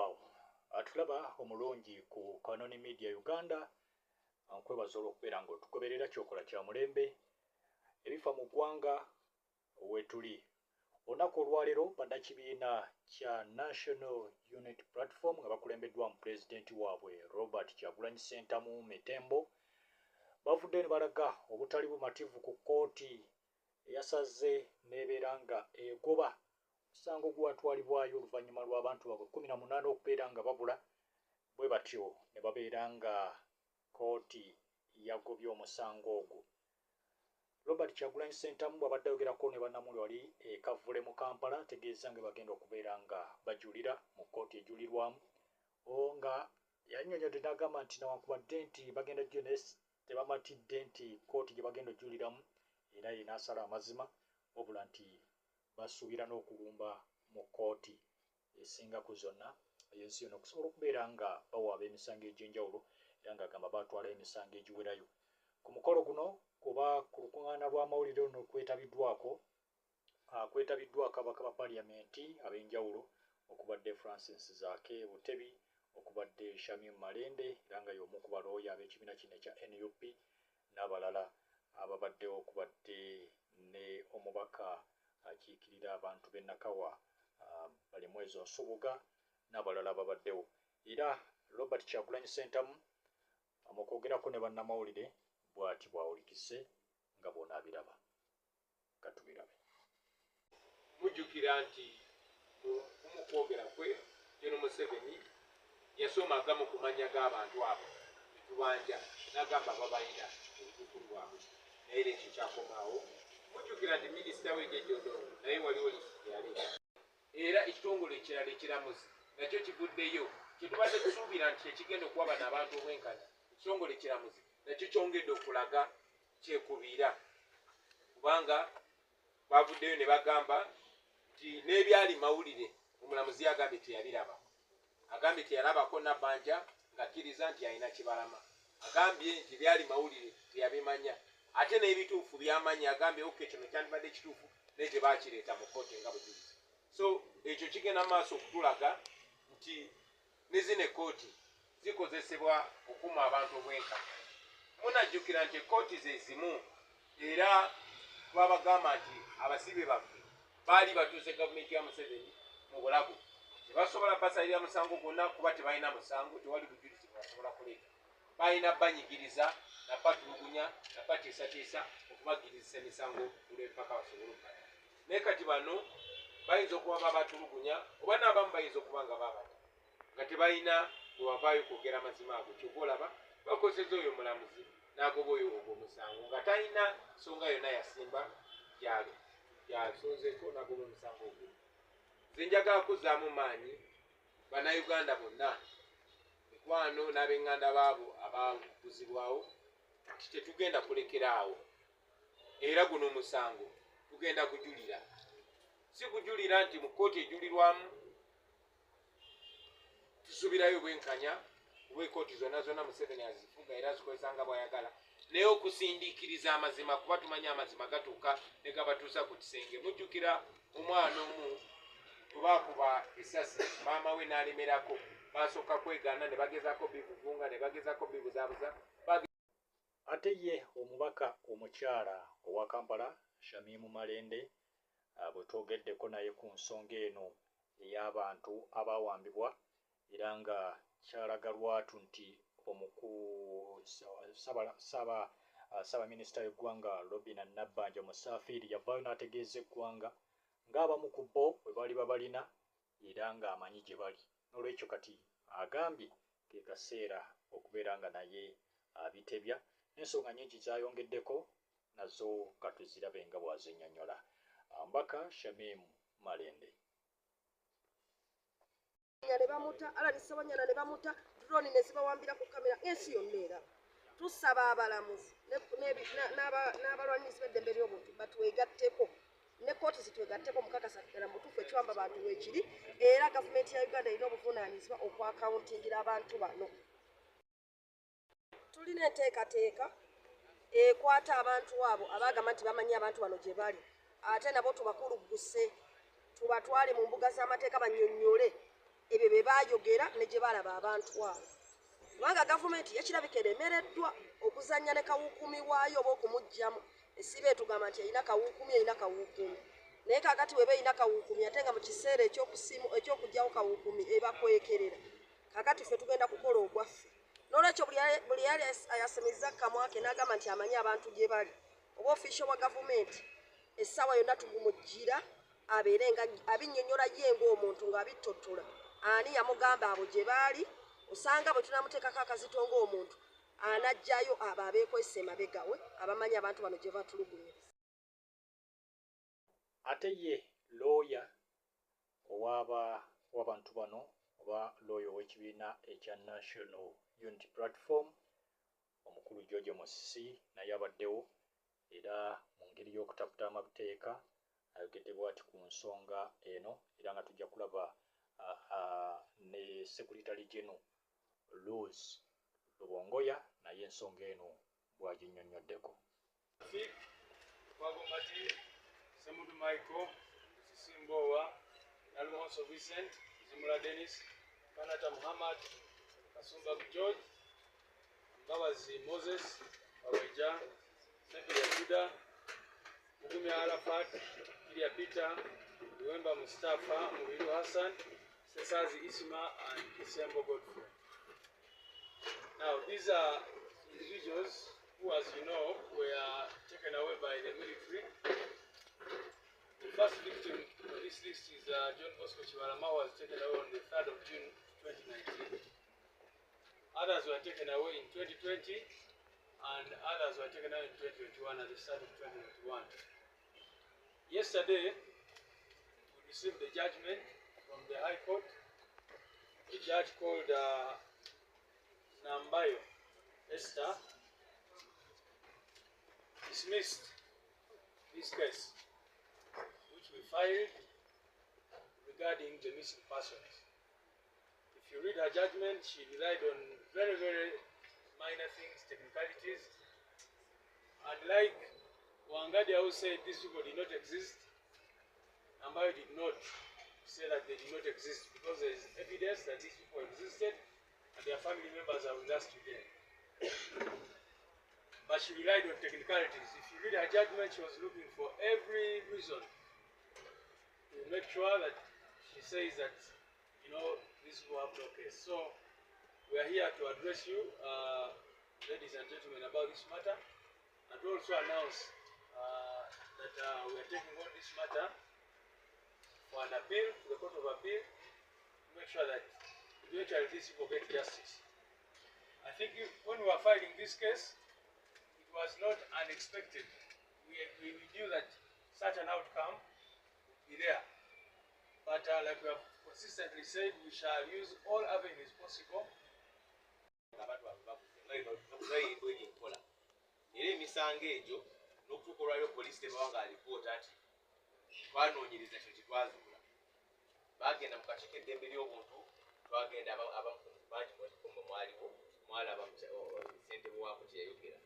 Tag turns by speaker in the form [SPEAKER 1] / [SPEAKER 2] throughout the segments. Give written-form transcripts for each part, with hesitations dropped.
[SPEAKER 1] Weewaawo atulaba omulungi ku Kanoni Media Uganda, nkwebaza olw'okubeera ng'otugoberera. Kyokola kya mulembe. Ebifa mu ggwanga wetuli. Olunaku olwaleero bannakibiina kya National Unity Platform nga bakulembeddwamu pulezidenti waabwe Robert Kyagulanyi Ssentamu Mitembo bavuddeyo ne balaga obutali bumativu ku kkooti eyasaze n'ebeera nga egoba omusango gwatwalibwayo oluvannyuma lw'abantu baabwe 18 okubeera nga babula. Bwe batyo ne babeera nga kkooti yagobye omusango ogwo. Robert Kyagulanyi Ssentamu bw'abadde ayogerako ne bannamawulire wali e Kavule mu Kampala, ategeeza nga bagenda okubeera nga bajulira mu kkooti ejulirwamu, nga yannyonnyodde n'agamba nti newankubadde nti bagenda jjo, naye tebamatidde nti kkooti gye bagenda ojuliramu era ye n'asala amazima, wabula nti basuubira n'okulumba mu kkooti esinga ku zonna ey'ensi yonna okusobola okubeera nga bawaaba emisango egy'enjawulo, era ng'agamba batwala emisango egiwerayo. Ku mukolo guno kuba ku lukuŋŋaana lw'amawulire luno kwetabiddwako ababaka ba paliyamenti ab'enjawulo okubadde Francis Zaake Butebi, okubadde Shamim Malende era nga y'omu ku balooya ab'ekibiina kino ekya NUP n'abalala ababaddewo, okubadde ne omubaka akiikirira abantu b'e Nakawa, Balimwezo Nsubuga n'abalala ababaddewo. Era Robert Kyagulanyi Ssentamu mu kwogerako ne bannamawulire bw'ati bw'awulikise nga bw'onaabiraba. Katubirabe.
[SPEAKER 2] Mujjukira nti mu kwogera kwe General Museveni yasoma agamu ku mannya g'abantu abo betubanja, n'agamba babalina obukulu bwabwe, naye era ekyo kyakomaawo. Mujjukira nti minisita we Jeje Odongo naye waliwo lisiti yaleeta, era ekitongole ekirala ekiramuzi nakyo kivuddeyo. Kyetubadde tusuubira nti kyekigenda okuwa bano abantu obwenkanya, ekitongole ekiramuzi nakyo kyongedde okulaga kyekubiira, kubanga bavuddeyo ne bagamba nti n'ebyali mawulire omulamuzi yagambye teyabiraba. Agambye teyalabako Nabbanja ng'akkiriza nti alina kibalama. Agambye nti byali mawulire, teyabimanya, ate n'ebituufu byamanyi agambye okay, kino kyandibadde kituufu, naye tebakireeta mu kkooti nga bujulizi. So ekyo kigenda maaso okutulaga nti ne zino ekkooti zikozesebwa okuma abantu obwenkanya. Munajjukira nti ekkooti ze zimu era twabagamba nti abasibe baffe baali batuuse gavumenti ya Museveni mu bulago, tebasobola basalira musango gwonna kuba tebalina musango, tewali bujulizi bwebasobola kuleeta. Balina banyigiriza nabatulugunya nabatiisatiisa okubagirizisa emisango olw'empaka basobole okukata. Naye kati bano bayinza okuba babatulugunya oba n'abamu bayinza okuba nga babata nga tebalina bwe bavaayo kwogera amazima ago. Kyova olaba bakozesa oyo omulamuzi n'agoba oyo ogwo omusango nga talina nsonga yonna yasimba gyasonzeeko n'agoba omusango ogwo. Nze njagala kuzzaamu maanyi Bannayuganda bonna, mikwano n'ab'eŋŋanda baabo ababuzibwawo, nti tetugenda kulekera awo, era guno omusango tugenda kujulira. Si kujulira nti mu kkooti ejulirwamu tusuubirayo obwenkanya, kuba ekooti zonna zonna Museveni azifuga era azikozesa nga bw'ayagala, naye okusindiikiriza amazima, kuba tumanyi amazima gatuuka ne gabatuusa ku kisenge. Mujjukira omwana omu bwe baakuba essasi maama we n'alemerako, basooka kwegaana ne bagezaako bivuvunga ne bagezaako bibuzaabuza.
[SPEAKER 1] Ate ye omubaka omukyala owa Kampala Shamim Malende, bwe twogeddeko naye ku nsonga eno ey'abantu abaawambibwa, era nga kyalaga lwatu nti ssaabaminisita w'eggwanga Robinah Nabbanja Musafiri yavaayo n'ategeeza eggwanga ng'abamu ku bo bwe baali babalina era ng'amanyi gye bali. N'olwekyo kati agambye ke kaseera okubeera nga naye abitebya n'ensonga nnyingi z'ayongeddeko nazo katuzirabe nga bw'azinnyonnyola. Mbaka Shamim Malende.
[SPEAKER 3] Ne bamuta Allan Ssewanyana, ne bamuta drone ne zibawambira ku kamera ensi yonna eraba. Tusaba abalamuzi n'abalwanirizi b'eddembe ly'obuntu batwegatteko ne kooti zitwegatteko mukakasa ddala mutuufu ekiwamba bantu weekiri, era gavumenti ya Uganda erina obuvunaanyizibwa okwakawuntingira abantu bano. Tulina enteekateeka ekwata abantu abo abagamba nti bamanyi abantu bano gye bali, ate nabo tubakulugguse tubatwale mu mbuga z'amateeka bannyonnyole. Ebyo bye baayogera ne gye balaba abantu abo, kubanga gavumenti yakirabika eremereddwa okuzannya ne kawuukumi waayo oba okumuggyamu. Esiba etugamba nti erina kawuukumi, erina kawuukumi, naye kaakati weba erina kawuukumi ate nga mu kiseera ekyokuggyawo kawuukumi ebakwekerera. Kaakati ffe tugenda kukola ogwaffe. N'olwekyo buli yali ayasemeza kamwa ke n'agamba nti amanyi abantu gye bali oba official wa gavumenti, essaawa yonna tugumuggira abeere nga abinnyonnyola ye ng'omuntu ng'abittottola ani yamugamba abo gye baali. Osanga bwe tunamuteekako akazito ng'omuntu anajjayo abo abeekwesa emabega we abamanyi abantu bano gye batulugunyiriza.
[SPEAKER 1] Ate ye looya ow'abantu bano oba looya ow'ekibiina ekya National Unity Platform, omukulu George Musisi, naye abaddewo era mu ngeri y'okutaputa amateeka ayogedde bw'ati ku nsonga eno, era nga tujja kulaba ne Secretary General Rose Lubongoya naye ensonga eno bw'aginnyonnyoddeko.
[SPEAKER 4] Lukwago Martin, Semudu Michael, Sisi Mbowa, Nalumonso Vincent, Zimula Dennis, Kanata Muhammad, Kasumba George, Mbabazi Moses, Kaweja, Sefia Judah, Mugumya Arafat, Kiria Peter, Luwemba Mustafa, Mubiru Hassan, Sesazi Isma, and Kisembo Godfrey. Now, these are individuals who, as you know, were taken away by the military. The first victim on this list is John Bosco Kibalama, who was taken away on the 3rd of June 2019. Others were taken away in 2020, and others were taken away in 2021 at the start of 2021. Yesterday, we received the judgment from the High Court. A judge called Nambayo Esther dismissed this case, which we filed regarding the missing persons. If you read her judgment, she relied on very, very minor things, technicalities. And like Wangadya, who said these people did not exist, Nambayo did not say that they did not exist, because there is evidence that these people existed and their family members are with us today. But she relied on technicalities. If you read her judgment, she was looking for every reason to make sure that she says that, you know, these people have no case. So we are here to address you, ladies and gentlemen, about this matter, and to also announce that we are taking on this matter for an appeal to the Court of Appeal to make sure that eventually these people get justice. I think when we were filing this case, it was not unexpected. We knew that such an outcome would be there. But like we have consistently said, we shall use all avenues possible.
[SPEAKER 5] Abantu babuze enkola era emisango egyo n'okutuuka olwaliro poliisi tebawanga alipoota nti twanoonyereza kino kye twazuula. Bagenda mu kakiiko eddembe ly'obuntu, twagenda bangi mwe mwaliwo mwalaba ssentebe waako kye yayogera.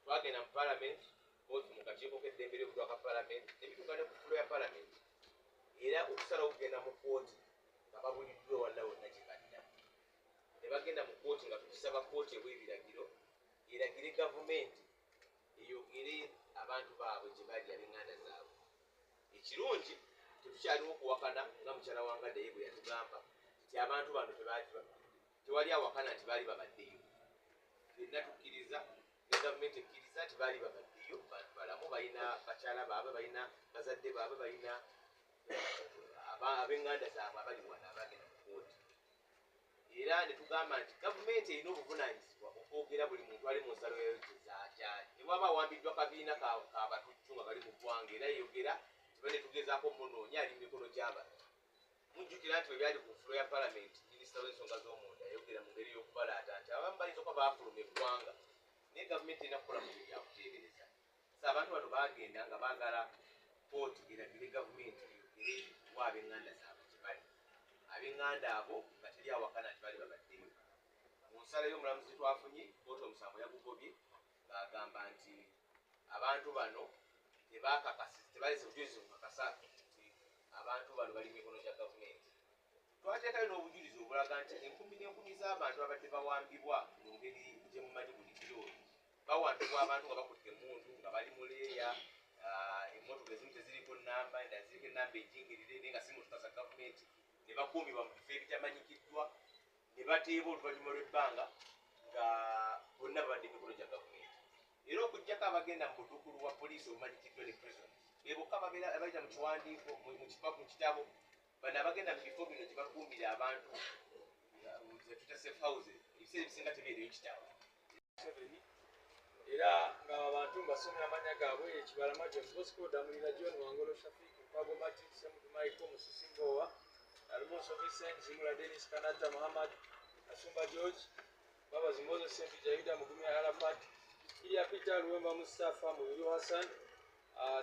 [SPEAKER 5] Twagenda mu palamenti, both mu kakiiko k'eddembe ly'obuntu aka palamenti nebituuka ne ku floor ya palamenti, era okusalawo okugenda mu kooti nga babuliddwa wonna wonna gye badda ne bagenda mu kooti nga tukisaba kooti ewa ebiragiro eragire gavumenti eyogere abantu baabwe gye bali, ab'eŋŋanda zaabwe. Ekirungi tetukyaliwo okuwakana nga mukyala Wangadde ye bwe yatugamba nti abantu bano tewali awakana nti baali babaddeyo. Ffenna tukkiriza ne gavumenti ekkiriza nti baali babaddeyo, bantu balamu, balina bakyala baabwe, balina bazadde baabwe, balina ab'eŋŋanda zaabwe abali wano abagenda mu kooti. Era ne tugamba nti gavumenti erina obuvunaanyizibwa okwogera buli muntu ali mu nsalo yayo gyali, ne bwaba awambiddwa kabiina kabatujju nga kali mu ggwanga, era eyogera tiba ne tugezaako munoonya ali mu mikono gy'abantu. Mujjukira nti bwe byali ku floor ya palamenti, minisita w'ensonga z'omunda yayogera mu ngeri y'okubalaata nti abamu bayinza okuba baafuluma eggwanga, naye gavumenti erina kukola mu ngeri yakuteebereza. So abantu bano baagenda nga baagala kooti eragire gavumenti eyogere wa ab'eŋŋanda zaabwe gye bali, ab'eŋŋanda abo nga teri awakana nti baali babaddeyo. Mu nsala y'omulamuzi twafunye, kooti omusango yagugobye ng'agamba nti abantu bano tebakakasi, tebalese bujulizi bukakasa nti abantu bano bali mu mikono gya gavumenti. Twate Twateekayo n'obujulizi obulaga nti enkumi n'enkumi z'abantu abadde bawambibwa mu ngeri gye mumanyi bulijjo, bawambibwa abantu nga bakutte emmundu, nga bali mu leeya, emmotoka ezimu teziriko namba, endala ziriko enamba ejingirire naye nga si mmotoka za gavumenti, ne bakuumibwa mu bifo ebitamanyikiddwa, ne bateebwa oluvannyuma lw'ebbanga nga bonna babadde emikono gya gavumenti. Era okuggyako abagenda mu buduukulu bwa poliisi obumanyikiddwa ne prison, be bokka abayita mu kiwandiiko mu kitabo. Bano abagenda mu bifo bino gye bakuumira abantu, ze tuyita safe houses, ebiseera ebisinga tebeereyo kitabo.
[SPEAKER 4] Museveni era nga abantu mbasomera amannya gaabwe: Kibalama John Bosco, Damulira John, Wangolo Shafik, Lukwago Martin, Semudu Michael, Musisi Mbowa, Almonso Vincent, Zimula Dennis, Kanata Muhammad, Kasumba George, Mbabazi Moses, Sempija Yuda, Mugumya Arafat, Ilya Peter, Luwemba Mustafa, Mubiru Hassan,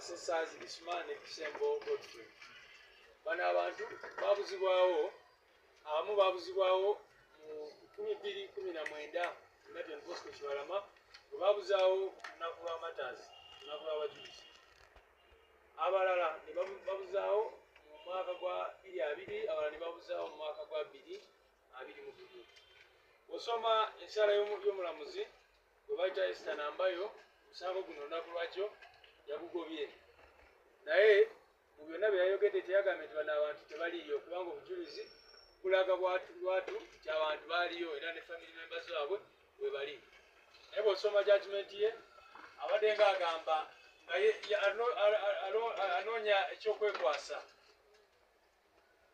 [SPEAKER 4] Sesazi Isma ne Kisembo Godfrey. Bano abantu babuzibwawo, abamu babuzibwawo mu 2019 nga John Bosco Kibalama bwe babuzaawo lunaku lwa Martyrs, lunaku lw'abajulizi. Abalala ne babuzaawo mu mwaka gwa 2020, abalala ne babuzaawo mu mwaka gwa 2021. Osoma ensala y'omulamuzi gwe bayita Esther Nambayo, omusango guno olunaku lwakyo yagugobye, naye mu byonna bye yayogedde teyagambye nti bano abantu tebaliiyo, kubanga obujulizi bulaga lwatu nti abantu baaliyo era ne family members baabwe we bali. Naye bw'osoma judgment ye, abadde ng'agamba nga anoonya ekyokwekwasa.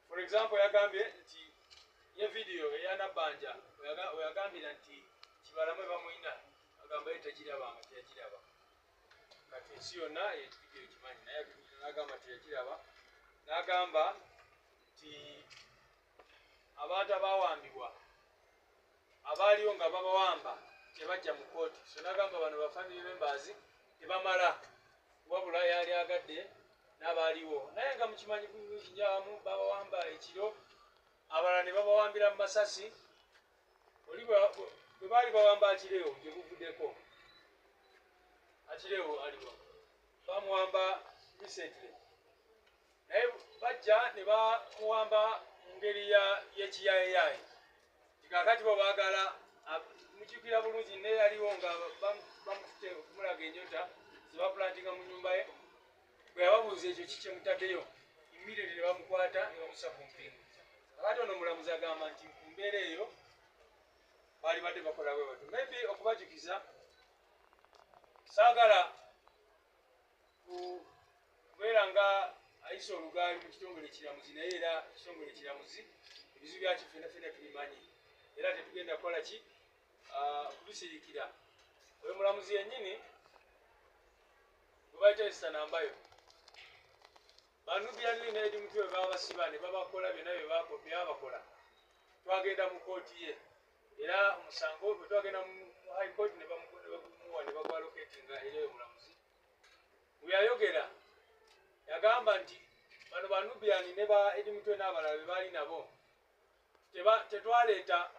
[SPEAKER 4] For example, yagambye nti ye video eya Nabbanja weyagambira nti Kibalama bamuyina, agamba ye tegirabanga, teyagiraba. Kati ensi yonna video ekimanyi, naye n'agamba teyagiraba. N'agamba nti abantu abawambibwa abaaliwo nga babawamba tebajja mu kooti, so n'agamba bano ba family members tebamala, wabula yali agadde n'abaaliwo. Naye nga mukimanyi bulungi nnyo, abamu babawamba ekiro, abalala ne babawambira mu masasi. Oli bwe baali bawamba Akirewo gye buvuddeko, Akirewo aliwa, bamuwamba recently, naye bajja ne bamuwamba mu ngeri y'ekiyayiyayi. Kakati bo baagala, mujjukira bulungi ne yaliwo nga bamututte okumulaga ennyota zebapulantinga mu nyumba ye. Bwe yababuuza ekyo ki kyemutaddeyo, immediately ne bamukwata ne bamussa ku mpingu. Kakati ono omulamuzi agamba nti ku mbeera eyo baali badde bakola bwe batyo. Maybe okubajukiza, saagala kubeera nga ayisa olugaali mu kitongole ekiramuzi, naye era ekitongole ekiramuzi ebizibu byakyo ffenna ffenna tubimanyi, era tetugenda kukola ki, kubisirikira. Oyo mulamuzi yennyini gwe bayita Esther Nambayo, ba Nubian Li ne Eddie Mutwe babasiba ne babakola byonna bye babakola. Twagenda mu kooti ye, era omusango bwe twagenda mu High Court ne bagumuwa, ne bagwalocateinga eri oyo mulamuzi. Bwe yayogera yagamba nti bano ba Nubian ne ba Eddie Mutwe n'abalala be baali nabo tetwaleeta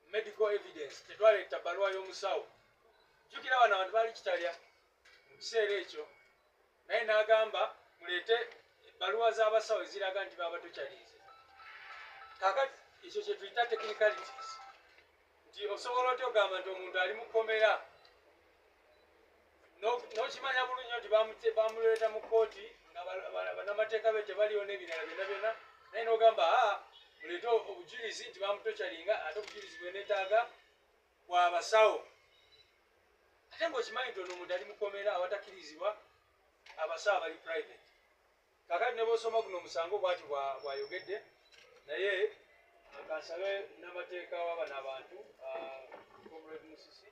[SPEAKER 4] medical evidence, tetwaleeta bbaluwa y'omusawo. Jjukira bano abantu baali kitalya mu kiseera ekyo, naye n'agamba muleete ebbaluwa z'abasawo eziraga nti baba tokyalize. Kakati ekyo kye tuyita technicalities, nti osobola otya ogamba nti omuntu ali mu kkomera, n'okimanya bulungi nti bamuleeta mu kkooti nga bannamateeka be tebaliyo n'ebirala byonna byonna, naye n'ogamba aa muleete obujulizi nti bamutokyalinga, ate obujulizi bweneetaaga bwa basawo, ate ng'okimanyi nti ono omuntu ali mukomera awatakkirizibwa abasawo abali private. Kakati ne bw'osoma guno omusango bwati bwayogedde, naye kansabe n'amateeka w'abano abantu, Comrade Musisi.